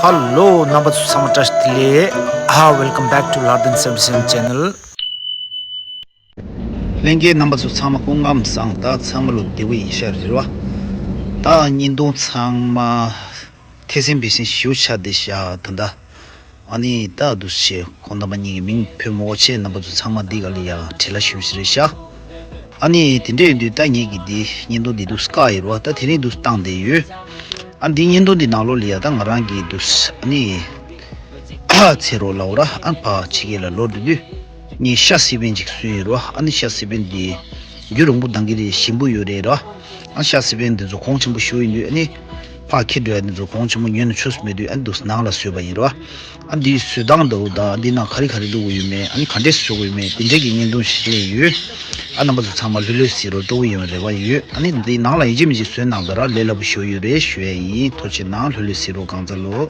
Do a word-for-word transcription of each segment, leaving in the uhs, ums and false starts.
ཧ་ལོ། རྣམ་པ་ཚོ་ཚང་མ་བཀྲ་ཤིས་བདེ་ལེགས། ཨ། Welcome back to Lardin seventy-seven channel. ལྷན་རྒྱས་རྣམ་པ་ཚོ་ཚང་མ་སྐུ་ཁམས་བཟང་། ད་ཚང་མ་ལོ་བདེ་པོ་ཡིན་ཤག་རེད་བ། ད་བརྙན་ཐུང་ཚང་མ་ཐེ་སེམས་བེ་སེམས་ཞུ་ཆ་བསྡད་ཤག་ད་ལྟ། ཨ་ནི་ད་འདུག་སེ་ཁོང་རྣམ་པ་གཉིས་ཀྱི་མིང་ཕུད་མི་དགོས་ཆེ། རྣམ་པ་ཚོ་ཚང་མ་འདི་ག་ལ་ཡ་བྲེལ་བ་ཞུ་ཞིག་རེད་ཤག། ཨ་ནི་དེ་འདྲ་ཡིན་དུས་ད་ངེད་ཀྱི་འདི་བརྙན་ཐུང་འདི་འདུག་སེ་བཀག་ཡོད་རེད་བ། ད་དེ་རིང་འདུག་སེ་བཏང་བསྡད་ཡོད། ཨ། འདི་བརྙན་ཐུང་འདི་ནང་ལོགས་ལ་ཡ་ད་ང་རང་གི་འདུག་སེ་ཨ་ནི་ཚེ་རོགས་ལའོ་ར། ཨ། ཕ་ཕྱི་རྒྱལ་ལ་ལོག་འགྲོ་དུས་ངས་ཤ་སི་པན་ཅིག་བཟོས་ཡོད་རེད་བ། ཨ་ནི་ཤ་སི་པན་འདི་རྒྱུན་རིང་པོ་འདང་གི་རེད། ཞིམ་པོ་ཡོད་རེད་ར། ཨ། ཤ་སི་པན་འདི་ཚོ་གོང་ཆེན་པོ་ཞེ་པོ་ཡིན་དུས། ཨ་ནི་ཕར་འཁྱེར་འགྲོ་ཡ་འདི་ཚོ་གོང་ཆེན་པོ་ཉོས་ནས་ཆོག་ས་མེད་དུས། ཨ། འདུག་སེ་ནང་ལ་བཟོས་པ་ཡིན་ར། ཨ། འདི་བཟོ་སྟངས་འདྲ་བོ་དང་འདི་ནང་ག་རེ་ག་རེ་བླུགས་དགོས་ཡོད་མེད། ཨ་ནི་ག་འདྲས་བཟོ་དགོས་ཡོད་མེད། དེ་འདྲས་ཀྱི་བརྙན་ཐུང་ཞིག་སླེབས་ཡོད། ཨ། རྣམ་པ་ཚོ་ཚང་མ་ལྷོད་ལྷོད་གཟིགས་རོགས། སྤྲོ་པོ་ཡོང་བའི་རེ་བ་ཡོད། ཨ་ནི་འདི་ནང་ལ་ཡིན་གཅིག་མིན་གཅིག་བཟོས་གནང་དང་ར། ལས་སླ་པོ་ཞེ་པོ་ཡོད་རེད་ཞུ་ཡ་ཡིན། ཐུགས་རྗེ་གནང་། ལྷོད་ལྷོད་གཟིགས་རོགས། གང་ཚ་ལོ།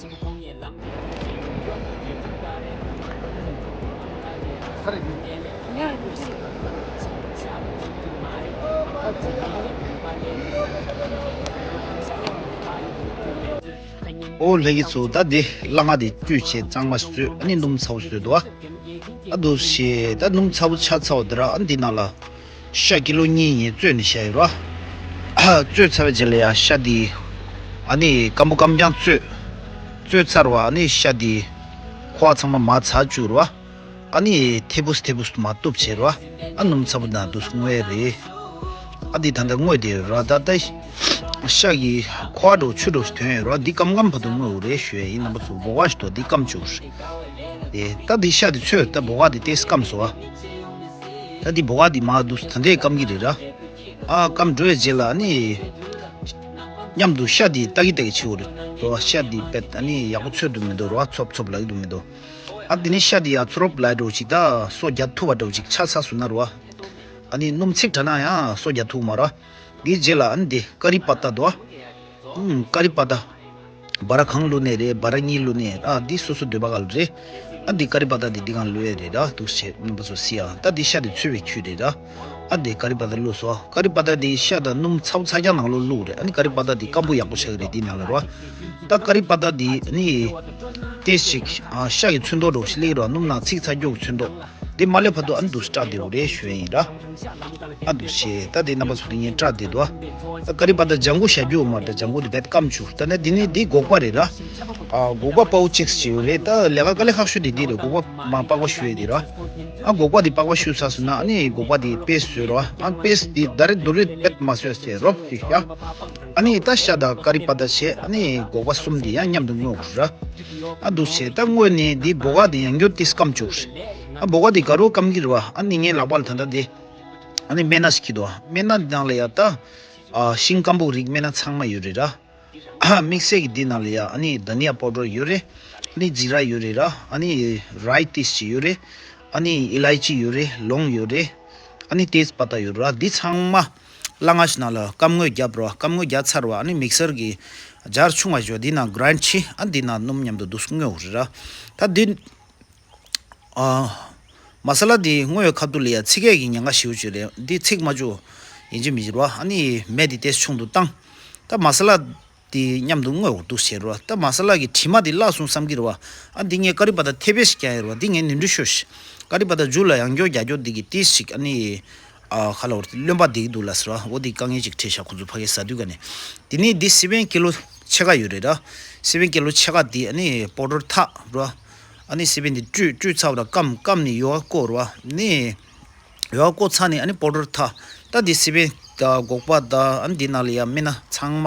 ཨོ་ལྷན་རྒྱས་ཚོ། ད་འདི་སླ་ང་དེ་བཅུད་བྱས་གཙང་མ་བཟོས། ཨ་ནི་སྣུམ་ཚ་པོ་བཟོས་འདུག་ཨ། ཨ། འདུག་སེ་ད་སྣུམ་ཚ་པོ་ཆགས་ཚར་བ་དེ་ར། ཨ། འདི་ནང་ལ་ཤ་ཀི་ལོ་གཉིས་ཡིན་བཙོས་ནས་བཞག་ཡོད་ར། ཨ། བཙོས་ཚར་བའི་རྗེས་ལ་ཡ་ཤ་འདི་ཨ་ནི་སྐམ་པོ་སྐམ་རྐྱང་བཙོས། བཙོས་ཚར་བ། ཨ་ནི་ཤ་འདི་ཁོག་ཚང་མ་མར་ཚ་བཅུག་ར། ཨ་ནི་ཐེ་པུས་ཐེ་པུས་མར་གཏུབ་བྱས་ར། ཨ། སྣུམ་ཚ་པོ་ནང་འདུག་སེ་བརྔོས་རེད། ཨ། འདི་ད་ལྟ་བརྔོས་བསྡད་ཡོད་ར། ད་ལྟ་ཤ་གི་ཁོག་འདྲ་བོ་ཆུ་འདྲ་བོ་ཞིག་ཐོན་ཡོད་ར། འདི་སྐམ་སྐམ་བར་དུ་བརྔོས་དགོས་རེད་ཞུ་ཡ་ཡིན། རྣམ་པ་ཚོ་སྦོ་ག་ཞིག་འདུག་འདི་སྐམ་བཅུག་རེད། དེ་ད་འདི་ཤ་འདི་ཚོས་ད་སྦོ་ག་འདི་ཏོག་ཙམ་སྐམ་སོང་བ། ད་འདི་སྦོ་ག་འདི་མར་འདུག་སེ་ད་ལྟ་སྐམ་གྱི་རེད་ར། ཨ། སྐམ་འགྲོ་བའི་རྗེས་ལ་ཨ་ནི་མཉམ་དུ་ཤ་འདི་ལྟ་གི་ལྟ་གི་བྱེད་དགོས་རེད། ཤ་འདི་དཔེ་ཨ་ནི་ཡག་པོ་ཚོད་འདུག་མི་འདུག་ར། ཚོབ་ཚོབ་ལབ་ཀྱི་འདུག་མི་འདུག་ཨ། འདི་ནི་ཤ་འདི་ཡ་ཚོ་རོབ་ལབ་འདྲ་བོ་ཅིག་ད་སོ་རྒྱག་ཐུབ་པ་འདྲ་བོ་ཅིག་ཆགས་ཚར་སོང་ན་ར། ཨ་ནི་སྣུམ་ཚིག་དྲགས་ན་ཡང་སོ་རྒྱག་ཐུབ་མ་ར། འདིའི་རྗེས་ལ་ཨ་ནི་འདི་ཀ་རི་པ་ཏ་འདུག་ཨ། ཀ་རི་པ་ཏ། བ་ར་གང་བླུགས་ནའི་རེད། བ་ར་གཉིས་བླུགས་ནའི་རེད། ཨ། འདི་སོ་སོ་འདོད་པ་ག་ལ་རེད། ཨ། འདི་ཀ་རི་པ་ཏ་འདི་འདི་གང་བླུགས་ཡས་རེད་ར། འདུག་སེ་རྣམ་པ་ཚོ་གཟིགས་ཨ། ད་འདི་ཤ་འདི་ཚོས་པའི་ཁྱུ་རེད་ར། ཨ། འདི་ཀ་རི་པ་ཏ་བླུགས་སོང་། ཀ་རི་པ་ཏ་འདི་ཤ་དང་སྣུམ་ཚ་པོ་ཚ་རྐྱང་ནང་ལོགས་བླུགས་རེད། ཨ་ནི་ཀ་རི་པ་ཏ་འདི་སྐམ་པོ་ཡག་པོ་ཆགས་ཀྱི་རེད། འདི་ནང་ལ་ར། ད་ཀ་རི་པ་ཏ་འདི་ཨ་ནི་ཏོག་ཙམ་ཅིག་ཨ། ཤ་གི་ཚོན་མདོག་འདྲ་བོ་ཞིག་སླེབས་ཀྱི་ར། སྣུམ་ནང་ཚིག་ཚ་རྒྱུ་གི་ཚོན་མདོག་འདི་མ་སླེབས་བར་དུ་ཨ་ནི་འདུག་སེ་བཀྲ་བསྡད་དགོས་རེད་ཞུ་ཡ་ཡིན་ར། ཨ། འདུག་སེ་ད་དེ་རྣམ་པ་ཚོ་དེ་ངས་བཀྲ་བསྡད་འདུག་ད་ཀ་རི་པ་ཏ་ལྗང་གུ་བཞག་རྒྱུ་ཡོད་མ་རེད། ད་ལྗང་གུ་དེ་རྦད་སྐམ་བཅུག་ད་ནི་འདི་ནི་འདི་སྒོག་པ་རེད་ར། ཨ། སྒོག་པ་པའུ་ཅིག་ཅིག་ཡོད་རེད། ད་ལས་ཀ་དཀའ་ལས་ཁག་ཤོས་དེ་འདི་རེད། སྒོག་པ་མར་པགས་པ་བཤུ་ཡས་དེ་ར། ཨ། སྒོག་པ་དེ་པགས་པ་བཤུ་ཚར་སོང་ན་ཨ་ནི་སྒོག་པ་དེ་པེ་སི་བཟོས་ར། ཨ། པེ་སི་དེ་ད་རེས་དུ་རེས་རྦད་མ་བཟོས་སེ་རོབ་ཅིག་བཞག་ཨ་ནི་ད་ཤ་དང་ཀ་རི་པ་ཏ་བྱས། ཨ་ནི་སྒོག་པ་གསུམ་དེ་ཡང་མཉམ་དུ་བརྔོས་དགོས་ར། ཨ། འདུག་སེ་ད་བརྔོས་ནས་འདི་སྦོ་ག་དེ་ཡང་བསྐྱར་ཏོག་ཙམ་སྐམ་བཅུག་ཨ། སྦོ་ག་དེ་དགའ་རབ་སྐམ་གྱི་རེད་བ། ཨ་ནི་ངའི་ལག་པ་ལ་ད་ལྟ་དེ་ཨ་ནི་སྨན་སྣ་ཞིག་འཁྱེར་འདུག་ཨ། སྨན་སྣ་འདི་ནང་ལ་ཡ་ད་ཨ་ཤིང་སྐམ་པོ་རིགས་སྨན་སྣ་ཚང་མ་ཡོད་རེད་ར། ཨ། དམིགས་བསལ་གྱི་འདི་ནང་ལ་ཡ་ཨ་ནི་དྷ་ནི་ཡ་པའུ་ཌར་ཡོད་རེད། ཨ་ནི་ཛི་ར་ཡོད་རེད་ར། ཨ་ནི་རའི་ཏོག་ཙམ་ཡོད་རེད། ཨ་ནི་ཨི་ལའི་ཅི་ཡོད་རེད། ལོང་ཡོད་རེད། ཨ་ནི་ཏེས་པ་ཏ་ཡོད་ར། འདི་ཚང་མ་སླ་ང་ཞིག་ནང་ལ་སྐམ་དངོས་བརྒྱབ་ར། སྐམ་དངོས་བརྒྱབ་ཚར་བ་ཨ་ནི་མིག་སར་གྱི་ཇར་ཆུང་བ་ཞིག་འདི་ནང་གྷ་རའིན་ཌི་བྱས། ཨ། འདི་ནང་སྣུམ་མཉམ་དུ་འདུག་སེ་བརྔོས་དགོས་རེད་ར། ད་འདི་ཨ། མ་ས་ལ་འདི་བརྔོས་པའི་ཁ་ཐུག་ལ་ཡ་ཚིག་གས་ཀྱི་ཉེན་ཁ་ཞེ་པོ་ཅིག་རེད། འདི་ཚིག་མ་བཅུག་ཡིན་གཅིག་མིན་གཅིག་ར། ཨ་ནི་མེ་འདི་ཏོག་ཙམ་ཆུང་དུ་བཏང་། ད་མ་ས་ལ་འདི་མཉམ་དུ་བརྔོས་དགོས་འདུག་བྱས་ར། ད་མ་ས་ལ་གི་དྲི་མ་འདི་བརླག་སོང་བསམ་གྱི་རེད་བ། ཨ། འདི་ངས་ཀ་རི་པ་ཏ་ཐེ་བེ་ཞིག་བརྒྱབ་ཡོད་རེད་བ། འདི་ངས་ནོར་འཁྲུལ་ཤོར་ཤག་ཀ་རི་པ་ཏ་མཇུག་ལ་ཡང་བསྐྱར་རྒྱག་རྒྱུ་འདི་གི་ཏོག་ཙམ་ཅིག་ཨ་ནི་ཨ། ཁ་ལོ་རློན་པ་འདི་གི་འདུག་ལབ་ཟེར་བ། འོ་འདི་དཀའ་ངལ་ཅིག་འཕྲད་ཤག་ཁོ་ཚོ་ཕ་གིར་ཟ་དུས་ག་ནས། འདི་ནི་འདི་སི་པན་ཀི་ལོ་ཕྱེད་ཀ་ཡོད་རེད་ར། སི་པན་ཀི་ལོ་ཕྱེད་ཀ་འདི་ཨ་ནི་པའུ་ཌར་འཐག་ར། ཨ་ནི་སི་པན་འདི་བཀྲུས་བཀྲུས་ཚར་བ་ར། སྐམ་སྐམ་ནས་ཡོལ་བ་བཀོག་ར་བ། ནི་ཡོལ་བ་བཀོག་ཚར་ནས་ཨ་ནི་པའུ་ཌར་འཐག་ད་འདི་སི་པན་དང་སྒོག་པ་དང་ཨ་ནི་འདི་ནང་ལ་ཡ་སྨན་སྣ་ཚང་མ།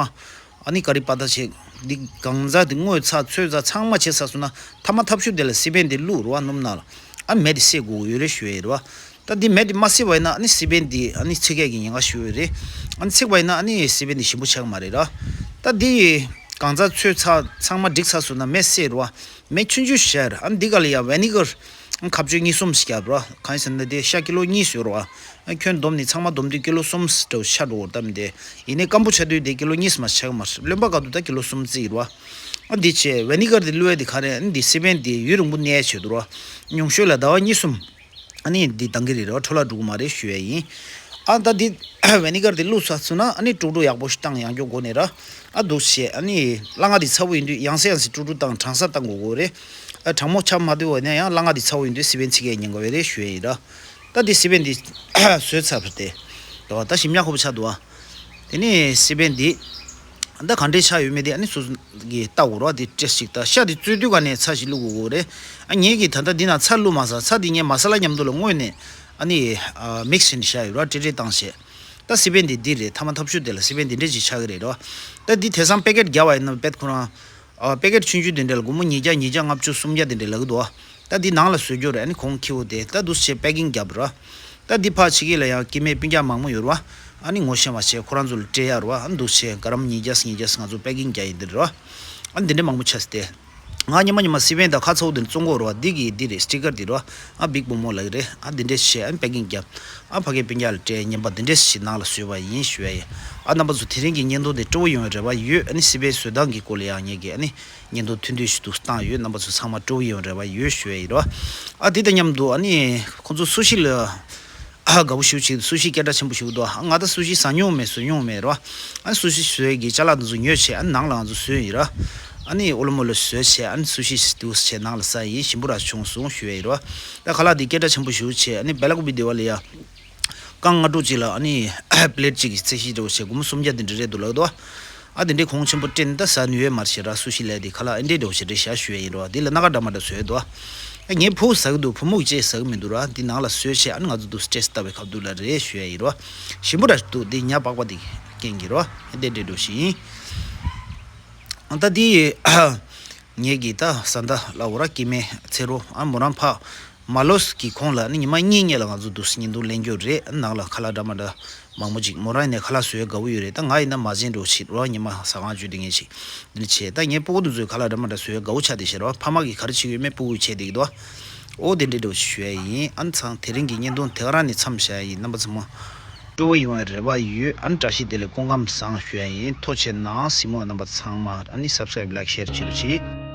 ཨ་ནི་ཀ་རི་པ་ཏ་བྱས། འདི་གང་ཟག་འདི་བརྔོས་ཚར་ཚོས་ཚར་ཚང་མ་བྱས་ཚར་སོང་ན་ཐ་མ་ཐབས་ཤུགས་དེ་ལ་སི་པན་འདི་བླུགས་ར་བ། སྣུམ་ནང་ལ། ཨ། མེ་འདི་སད་དགོས་ཡོད་རེད་ཞུ་ཡས་རེད་བ། ད་འདི་མེ་འདི་མ་སད་པ་ཡིན་ན་ཨ་ནི་སི་པན་འདི་ཨ་ནི་ཚིག་གས་ཀྱི་ཉེན་ཁ་ཞེ་པོ་ཡོད་རེད། ཨ་ནི་ཚིག་པ་ཡིན་ན་ཨ་ནི་སི་པན་འདི་ཞིམ་པོ་ཆགས་ཀྱི་མ་རེད་ར། ད་འདི་གང་ཟག་ཚོས་ཚར་ཚང་མ་འགྲིག་ཚར་སོང་ན་མེ་སད་ར་བ། མེ་ཆུང་ཆུང་ཞིག་བཞག་ཡ་རེད། ཨ་ནི་འདི་ག་ལ་ཡ་ཝི་ནི་གར་ཁབ་ཆུ་གཉིས་གསུམ་ཞིག་བརྒྱབ་ར། གང་ཡིན་ཟེར་ན་དེ་ཤ་ཀི་ལོ་གཉིས་ཡོད་ར་བ། ཨ། ཁྱོན་བསྡོམས་ནས་ཚང་མ་བསྡོམས་དུས་ཀི་ལོ་གསུམ་འདྲ་བོ་ཆགས་འགྲོ་གི་རེད་ད། མི་དེ་ཡིན་ནའི་སྐམ་པོ་ཆགས་དུས་དེ་ཀི་ལོ་གཉིས་མ་ཆགས་མ་རེད། རློན་པ་ག་དུས་ད་ཀི་ལོ་གསུམ་བརྩི་ཡི་ར་བ། ཨ། འདི་བྱས་ཝི་ནི་གར་དེ་བླུགས་ཡས་དེ་ག་རེ། ཨ་ནི་འདི་སི་པན་དེ་ཡུན་རིང་པོ་གནས་ཡས་ཆེད་དུ་ར། ཉུང་ཤོས་ལ་ཟླ་བ་གཉིས་གསུམ། ཨ་ནི་འདི་འདང་གི་རེད་ར་བ། འཕྲོ་བརླག་འགྲོ་གི་མ་རེད་ཞུ་ཡས་ཡིན། ཨ་ད་འདི་ཝི་ནི་གར་འདི་བླུགས་ཚར་སོང་ན་ཨ་ནི་དཀྲུག་དཀྲུག་ཡག་པོ་ཞིག་བཏང་ཡང་སྐྱོ་དགོས་ནས་ར། ཨ་འདུག་བྱས་ཨ་ནི་སླ་ང་འདི་ཚ་བོ་ཡིན་དུས་ཡང་སེ་ཡང་སེ་དཀྲུག་དཀྲུག་བཏང་གྲང་ས་བཏང་དགོས་དགོས་རེད། ཨ་གྲང་མོ་ཆགས་མ་བསྡད་པ་ན་ཡང་སླ་ང་འདི་ཚ་བོ་ཡིན་དུས་སི་པན་ཚིག་གས་ཉན་དགོས་པ་རེད་ཞུ་ཡ་ཡིན་ར། ད་འདི་སི་པན་འདི་བཟོས་ཚར་བ་དེ། ད་ཞིམ་ཉག་ཁོ་པོ་ཆགས་འདུག་ཨ། དེ་ནས་སི་པན་འདི། ད་གང་འདྲས་ཆགས་ཡོད་མེད་དེ་ཨ་ནི་སོ་སོ་གིས་ལྟ་དགོས་ར། དེ་ཏྲེས་ཅིག་ད་ཤ་དེ་བཙོས་དུས་ག་ནས་ཚྭ་ཞིག་བླུགས་དགོས་རེད། ཨ་ངེད་ཀྱིས་ད་ལྟ་འདི་ན་ཚྭ་བླུགས་མ་ཟ། ཚྭ་དེ་ངས་མ་ས་ལ་མཉམ་དུ་ལ་བརྔོས་ནས་ཨ་ནི་མིག་སི་བྱས་ནས་བཞག་ཡོད་ར། ཏྲེ་ཏྲེ་བཏང་བྱས། ད་སི་པན་དེ་འདི་རེད། ཐ་མ་ཐབས་ཤུགས་དེ་ལ་སི་པན་དེ་འདྲས་ཅིག་ཆགས་ཀྱི་རེད་ར། ད་འདི་དེང་སང་པེ་ཀེཊ་བརྒྱབ་པ་ཡིན་ན་པེད་ཁོ་རང་། ཨ་པེ་ཀེཊ་ཆུང་ཆུང་དེ་འདྲས་ལ་སྒོར་མོ་ཉིས་བརྒྱ་ཉིས་བརྒྱ་ལྔ་བཅུ་སུམ་བརྒྱ་དེ་འདྲས་ལབ་ཀྱི་འདུག་ཨ། ད་འདི་ནང་ལ་བཟོ་རྒྱུ་རེད། ཨ་ནི་གོང་ཁེ་པོ་དེ་ད་འདུག་བྱས་པེ་ཀིང་བརྒྱབ་ར། ད་འདི་ཕར་ཕྱི་གི་ལ་ཡང་སྐྱེ་དམན་སྤུན་ཀྱག་མང་པོ་ཡོད་ར། ཨ་ནི་ངོ་ཤེས་མ་ཤེས་ཁོ་རང་ཚོ་ལ་སྤྲད་ཡ་ར། ཨ་ནི་འདུག་བྱས་ག་རམ་ཉིས་བརྒྱ་ཉིས་བརྒྱ་ང་ཚོ་པེ་ཀིང་རྒྱག་ཡིན་འདི་ར། ཨ་འདི་འདྲས་མང་པོ་ཆགས་སྟེ། ང་ཉི་མ་ཉི་མ་སི་པན་དང་ཁ་ཚ་བོ་དེ་བཙོང་གི་ཡོད་ར། འདི་གི་འདི་རེད། སི་ཊི་ཀར་འདི་ར། ཨ་བིག་བུ་མོ་ལབ་ཀྱི་རེད། ཨ་འདི་འདྲས་བྱས་ཨ་ནི་པེ་ཀིང་བརྒྱབ། ཨ་ཕ་གིའི་སྤུན་ཀྱག་ལ་སྤྲད། ཉན་པ་འདི་འདྲས་ཞིག་ནང་ལ་བཟོས་པ་ཡིན་ཞུ་ཡ་ཡིན། ཨ་རྣམ་པ་ཚོ་དེ་རིང་གི་བརྙན་ཐུང་དེ་སྤྲོ་པོ་ཡོང་བའི་རེ་བ་ཡོད། ཨ་ནི་སི་པན་བཟོ་སྟངས་ཀྱི་སྐོར་ལ་ཡང་ངེད་ཀྱིས་ཨ་ནི་བརྙན་ཐུང་ཐུང་ཐུང་ཞིག་ཏུ་བཏང་ཡོད། རྣམ་པ་ཚོ་ཚང་མ་སྤྲོ་པོ་ཡོང་བའི་རེ་བ་ཡོད་ཞུ་ཡ་ཡིན་ར། ཨ་དེ་དང་མཉམ་དུ་ཨ་ནི་ཁོང་ཚོ་སུ་ཤི་ལ་ཨ་དགའ་པོ་ཞེ་པོ་བྱེད། སུ་ཤི་སྐད་གྲགས་ཆེན་པོ་ཞེ་པོ་འདུག་ཨ་ང་ད་སུ་ཤི་ཟ་མྱོང་མེད། བཟོ་མྱོང་མེད་ར། ཨ་སུ་ཤི་བཟོ་ཡས་ཀྱི་ཅ་ལག་དེ་ཚོ་ཉོས་བྱས་ཨ་ནི་ནང་ལ་ང་ཚོ་བཟོས་ཡིན་ར། ཨ་ནི་ཨོ་ལོ་མོ་ལོ་བཟོས་བྱས་ཨ་ནི་སུ་ཤི་འདུག་བྱས་ནང་ལ་ཟ་ཡིན། ཞིམ་པོ་ར་བྱུང་སོང་ཞུ་ཡ་ཡིན་ར། ད་ཁ་ལག་འདི་སྐད་གྲགས་ཆེན་པོ་ཞེ་པོ་བྱས། ཨ་ནི་བེ་ལ་ཀུ་པི་སྡེ་བ་ལ་ཡ། རྐང་ལྔ་དྲུག་ཅིག་ལ་ཨ་ནི་པི་ལེཊ་གཅིག་གི་ཚད་གཞི་འདྲ་བོ་བྱས་སྒོར་མོ་སུམ་བརྒྱ་དེ་འདྲ་རེད་འདུག་ལབ་འདུག་ཨ་དེ་འདྲའི་གོང་ཆེན་པོ་སྤྲད་ནས་ད་ཟ་ནུས་ཡོད་མ་རེད་བྱས་ར། སུ་ཤི་ལབ་དེ་ཁ་ལག་ཨེ་འདྲས་འདྲ་བོ་བྱས་རེད་ཤག་ཞུ་ཡ་ཡིན་ར། དེ་ལ་སྣ་ཁ་འདྲ་མ་འདྲ་བཟོས་འདུག་ཨ་ངའི་བུ་ཟ་གི་འདུག་བུ་མོ་གིས་ཅིག་ཟ་གི་མི་འདུག་ར། འདི་ནང་ལ་བཟོས་བྱས་ཨ་ནི་ང་ཚོ་འདུག་སི་ཊེ་སི་ལྟ་བའི་ཁ་ཐུག་ལ་རེད་ཞུ་ཡ་ཡིན་ར། ཞིམ་པོ་འདྲ་འདུག་འདི་ཉ་པགས་པ་འདི་རྐྱེན་གྱིས་ར། ཨེ་འདྲས་འདྲ་བོ་ཞིག་ཡིན། ཨ་ད་འདི། ངེད་ཀྱིས་ད་བཟའ་ཟླ་ལབ་དགོས་ར། སྐྱེ་དམན་ཚེ་རོགས་ཨ་མོ་རང་ཕ་མ་ལོས་ཀྱི་ཁོང་ལ་ནི་ཉི་མ་གཉིས་སྔོན་ལ་ང་ཚོ་འདུག་སེ་བརྙན་ཐུང་ལེན་རྒྱུ་རེད། ནང་ལ་ཁ་ལག་འདྲ་མ་འདྲ་མང་པོ་ཅིག་མོ་རང་ཡིན་ནའི་ཁ་ལག་བཟོ་ཡ་དགའ་པོ་ཡོད་རེད། ད་ང་ཡིན་ན་མ་བྱན་འགྲོ་ཕྱིར་རོ། ཉི་མ་ཟ་ཁང་བརྒྱུད་དེ་ངས་ཅིག་འདི་ནི་བྱས། ད་ངའི་སྤུ་གུ་འདི་ཚོས་ཁ་ལག་འདྲ་མ་འདྲ་བཟོ་ཡ་དགའ་པོ་ཆགས་བསྡད་ཤག་རོ། ཕ་མ་གིས་ག་རེ་བྱེད་ཀྱི་ཡོད་མེད་སྤུ་གུས་བྱས་བསྡད་ཀྱི་འདུག་ཨོ་དེ་འདྲའི་འདྲ་བོ་ཞིག་ཞུ་ཡ་ཡིན། ཨ་ནི་ཚང་དེ་རིང་གི་བརྙན་ཐུང་དེ་ག་རང་ནས་མཚམས་བཞག་ཡ་ཡིན། རྣམ་པ་ཚང་མ། སྤྲོ་བོ་ཡོང་བའི་རེ་བ་ཡོད། ཨ་ནི་བཀྲ་ཤིས་བདེ་ལེགས་སྐུ་ཁམས་བཟང་ཞུ་ཡ་ཡིན། ཐུགས་རྗེ་གནང་གཟིགས་མོ་རྣམ་པ་ཚང་མ། ཨ་ནི་སབ་སི་ཀ་རེབ་ལའིཀ་ཤེར་བྱེད་རོགས་གྱིས།